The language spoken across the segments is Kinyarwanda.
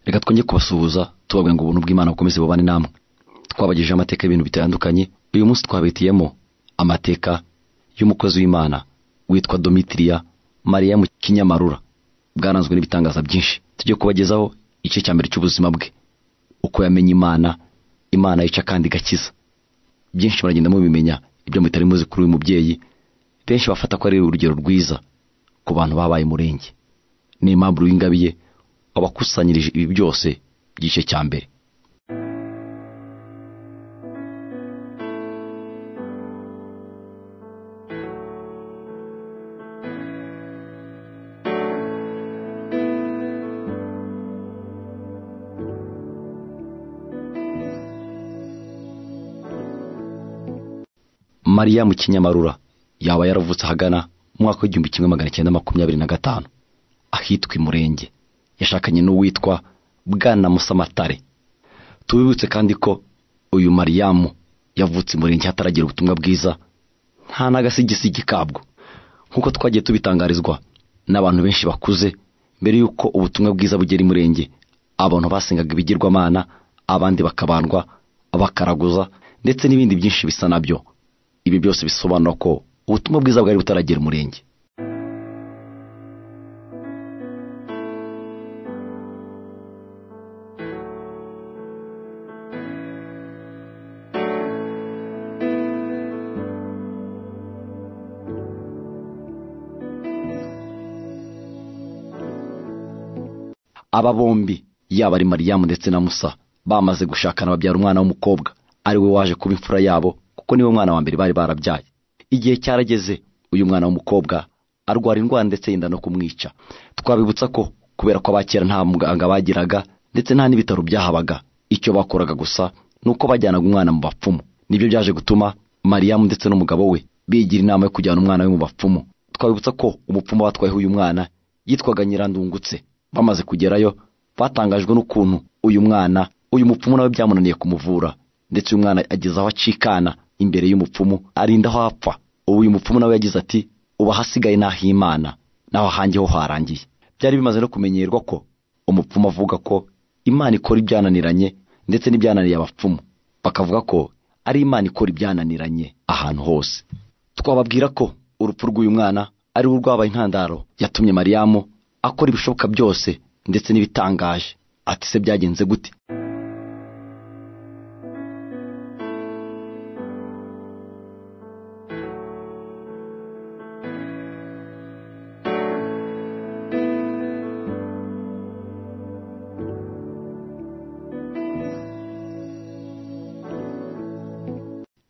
Reka twongere kubasuhuza tubabwira ngo ubuntu bw'Imana bukomeze bubane namwe. Twabagejeje amateka y'ibintu bitandukanye. Uyu munsi twabitiyemo amateka y'umukozi w'Imana witwa Domitria Mariya mu Kinyamarura, bwaranzwe n'ibitangaza byinshi. Tujye kubagezaho igice cya mbere cy'ubuzima bwe, uko yamenye Imana, Imana yica kandi igakiza. Byinshi muragenda mubimenya, ibyo mutari muzi kuri uyu mubyeyi. Benshi bafata ko ari urugero rwiza ku bantu babaye umurenge. Ni Aimable Uwingabiye wabakusanyirije ibi byose by'igice cya mbere. Mariya mu Kinyamarura yaba yaravutse ahagana mu mwaka w'1925 ahitwa Imurenge. Yashakanye n'uwitwa Bwana Musamatare. Tubibutse kandi ko uyu Mariyamu yavutse Imurenge hataragira ubutumwa bwiza, nta n'agasigisigi kabwo, nk'uko twagiye tubitangarizwa n'abantu benshi bakuze. Mbere y'uko ubutumwa bwiza bugera Imurenge, abantu basengaga ibigirwamana, abandi bakabandwa, bakaraguza, ndetse n'ibindi byinshi bisa nabyo. Ibi byose bisobanura ko ubutumwa bwiza bwari butaragera Umurenge. Aba bombi, yaba ari Mariyamu ndetse na Musa, bamaze gushakana babyara umwana w'umukobwa, ari we waje kuba imfura yabo, kuko niwe mwana wa mbere bari barabyaye. Igihe cyarageze uyu mwana w'umukobwa arwara indwara ndetse yenda no kumwica. Twabibutsa ko kubera ko abakera nta muganga bagiraga ndetse nta n'ibitaro byahabaga, icyo bakoraga gusa nuko bajyanaga umwana mu bapfumu. Nibyo byaje gutuma Mariyamu ndetse n'umugabo we bigira inama yo kujyana umwana we mu bapfumu. Twabibutsa ko umupfumu batwayeho uyu mwana yitwaga Nyirandungutse. Bamaze kugerayo batangajwe n'ukuntu uyu mwana, uyu mupfumu nawe byamunaniye kumuvura, ndetse uyu mwana ageze aho acikana imbere y'umupfumu arinda aho apfa. Ubu uyu mupfumu nawe yagize ati: uba hasigaye naho Imana, naho ahange ho harangiye. Byari bimaze no kumenyerwa ko umupfumu avuga ko Imana ikora ibyananiranye ndetse n'ibyananiye abapfumu, bakavuga ko ari Imana ikora ibyananiranye ahantu hose. Twababwira ko urupfu rw'uyu mwana ari rwabaye intandaro yatumye Mariyamu akora ibishoboka byose ndetse n'ibitangaje. Ati se byagenze gute?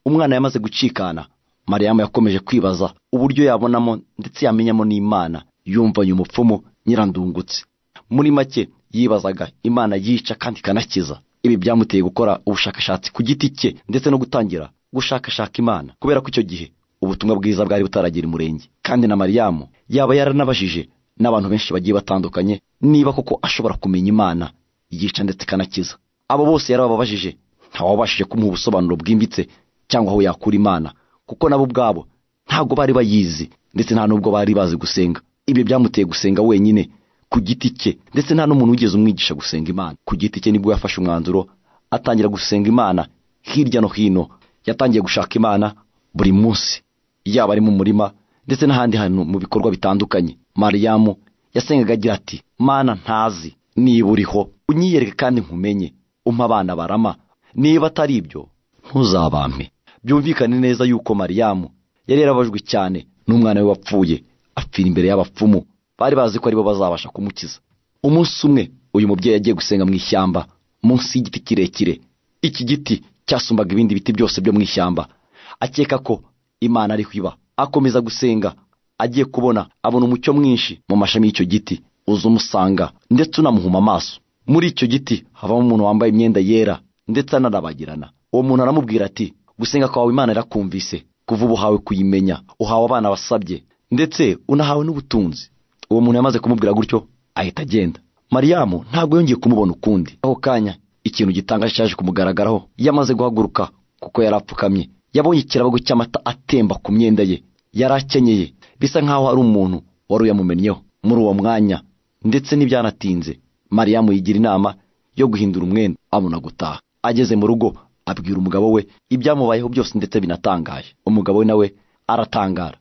Umwana yamaze gucikana, Mariyamu yakomeje kwibaza uburyo yabonamo ndetse yamenyamo n'Imana. Yumvanye umupfumu Nyirandungutse. Muri make yibazaga Imana yica kandi ikanakiza. Ibi byamuteye gukora ubushakashatsi ku giti cye ndetse no gutangira gushakashaka Imana, kubera ko icyo gihe ubutumwa bwiza bwari butaragera Imurenge. Kandi na Mariyamu yaba yaranabajije n'abantu benshi bagiye batandukanye niba koko ashobora kumenya Imana yica ndetse ikanakiza. Abo bose yarababajije, ntawabashije kumuha ubusobanuro bwimbitse cyangwa aho yakura Imana, kuko nabo ubwabo ntabwo bari bayizi ndetse nta nubwo bari bazi gusenga. Ibyo byamuteye gusenga wenyine ku giti cye, ndetse nta n'umuntu wigeze umwigisha gusenga Imana ku giti cye. Nibwo yafashe umwanzuro atangira gusenga Imana hirya no hino. Yatangiye gushaka Imana buri munsi, yaba ari mu murima ndetse n'ahandi hantu mu bikorwa bitandukanye. Mariyamu yasengaga agira ati: Mana ntazi niba uriho, unyiyereke kandi nkumenye, umpa abana barama, niba atari ibyo ntuzabampe. Byumvikane neza yuko Mariyamu yari yarabajwe cyane n'umwana we wapfuye, apfira imbere y'abapfumu bari bazi ko aribo bazabasha kumukiza. Umunsi umwe uyu mubyeyi yagiye gusenga mu ishyamba munsi y'igiti kirekire. Iki giti cyasumbaga ibindi biti byose byo mu ishyamba. Akeka ko Imana ariho iba, akomeza gusenga. Agiye kubona abona umucyo mwinshi mu mashami y'icyo giti uza umusanga ndetse unamuhuma amaso. Muri icyo giti havamo umuntu wambaye imyenda yera ndetse anarabagirana. Uwo muntu aramubwira ati: gusenga kwawe Imana irakumvise, kuva ubu uhawe kuyimenya, uhawe abana basabye, ndetse unahawe n'ubutunzi. Uwo muntu yamaze kumubwira gutyo ahita agenda. Mariyamu ntabwo yongeye kumubona ukundi. Aho kanya ikintu gitangaje cyaje kumugaragaraho. Yamaze guhaguruka kuko yarapfukamye, yabonye ikirabago cy'amata atemba ku myenda ye yarakenyeye, bisa nkaho ari umuntu wari uyamumennyeho. Muri uwo mwanya ndetse ntibyanatinze, Mariyamu yigira inama yo guhindura umwenda abona gutaha. Ageze mu rugo abwira umugabo we ibyamubayeho byose ndetse binatangaje. Umugabo we nawe aratangara.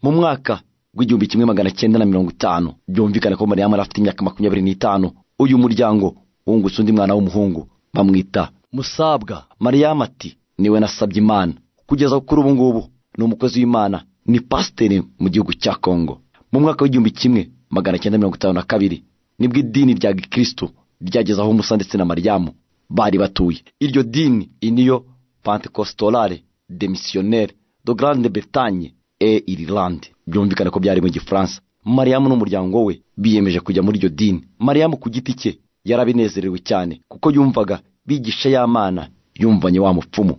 Mu mwaka w'1950 byumvikana ko Mariyamu afite imyaka 25. Uyu muryango wungutse undi mwana w'umuhungu bamwita Musabwa. Mariyamu ati niwe nasabye Imana, kugeza kuri ubu ngubu ni umukozi w'Imana, ni pasiteri mu gihugu cya Kongo. Mu mwaka w'1952 nibwo idini rya Gikristo ryageze aho Musa ndetse na Mariyamu bari batuye. Iryo dini iniyo Pentecostale des Missionnaires de Grande-Bretagne et Irlande, byumvikana ko byari mu Gifaransa. Mariyamu n'umuryango we biyemeje kujya muri iryo dini. Mariyamu ku giti cye yarabinezerewe cyane kuko yumvaga bigisha y'Imana, yumvanye wa mupfumu.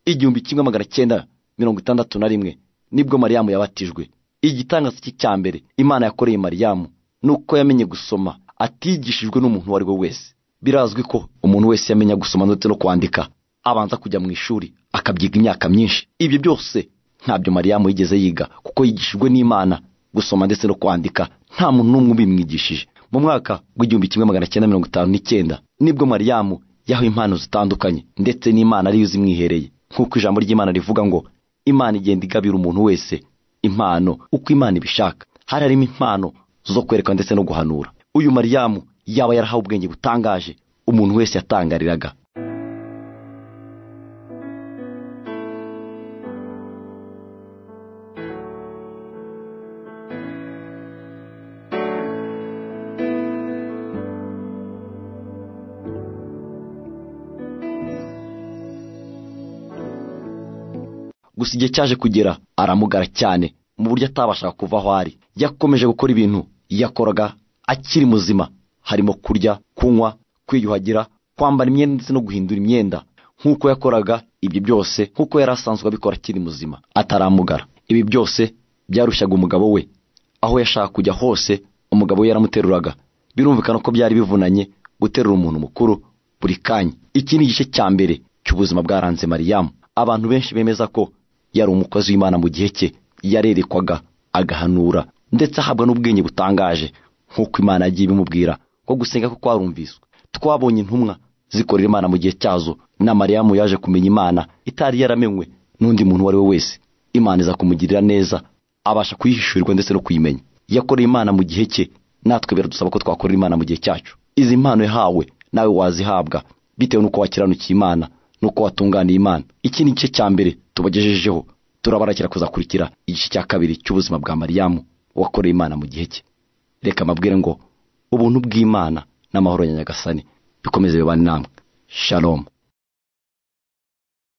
Igihumbi 1961 nibwo Mariyamu yabatijwe. Igitangaza cye cya mbere Imana yakoreye Mariyamu nuko yamenye gusoma atigishijwe n'umuntu uwo ari we wese. Birazwi ko umuntu wese yamenya gusoma ndetse no kwandika abanza kujya mu ishuri akabyiga imyaka myinshi. Ibyo byose ntabyo Mariyamu yigeze yiga kuko yigishijwe n'Imana gusoma ndetse no kwandika, nta muntu n'umwe ubimwigishije. Mu mwaka w'1959 nibwo Mariyamu yahawe impano zitandukanye ndetse n'Imana ariyo zimwihereye, nk'uko ijambo ry'Imana rivuga ngo Imana igenda igabira umuntu wese impano uko Imana ibishaka. Hari harimo impano zo kwereka ndetse no guhanura. Uyu Mariyamu yaba yarahawe ubwenge butangaje umuntu wese yatangariraga. Gusa igihe cyaje kugera aramugara cyane mu buryo atabashaga kuva aho ari. Yakomeje gukora ibintu yakoraga akiri muzima, harimo kurya, kunywa, kwiyuhagira, kwambara imyenda ndetse no guhindura imyenda nk'uko yakoraga ibyo byose nk'uko yari asanzwe abikora akiri muzima ataramugara. Ibi byose byarushaga umugabo we. Aho yashaka kujya hose umugabo we yaramuteruraga. Birumvikana ko byari bivunanye guterura umuntu mukuru buri kanya. Iki ni igice cya mbere cy'ubuzima bwaranze Mariyamu. Abantu benshi bemeza ko yari umukozi w'Imana mu gihe cye, yarerekwaga agahanura ndetse ahabwa n'ubwenge butangaje nk'uko Imana yagiye ibimubwira ko gusenga ko kwarumviswe. Twabonye intumwa zikorera Imana mu gihe cyazo, na Mariyamu yaje kumenya Imana itari yaramenywe n'undi muntu uwo ari we wese. Imana iza kumugirira neza, abasha kuyihishurirwa ndetse no kuyimenya. Yakoreye Imana mu gihe cye, natwe biradusaba ko twakorera Imana mu gihe cyacu. Izi mpano yahawe nawe wazihabwa bitewe n'uko wakiranukiye Imana nuko watunganiye Imana. Iki ni igice cya mbere tubagejejeho, turabarakira kuzakurikira igice cya kabiri cy'ubuzima bwa Mariyamu wakoreye Imana mu gihe cye. Reka mabwire ngo ubuntu bw'Imana n'amahoro ya Nyagasani bikomeze bibane namwe. Shalom.